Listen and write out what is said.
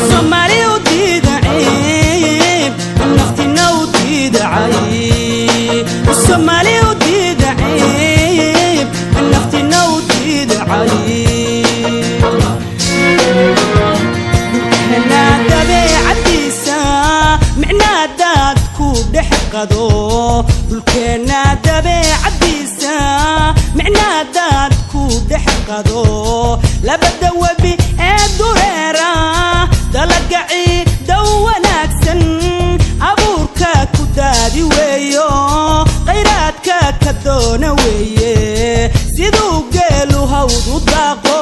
Soomaali u diida ceeb, naftina u diida cayb. Soomaali u diida ceeb, naftina u diida cayb. Micnaa dabeecadiisa, micnaa daad ku dhex qado. Dhulkeenna dabeecadiisa, micnaa daad ku dhex qado. Labada webi ee dureera, dalaga ciidow wanaagsan, abuurka ku daadi weeyo, khayraadka ka doona weeye. Siduu geelu hawd u daaqo.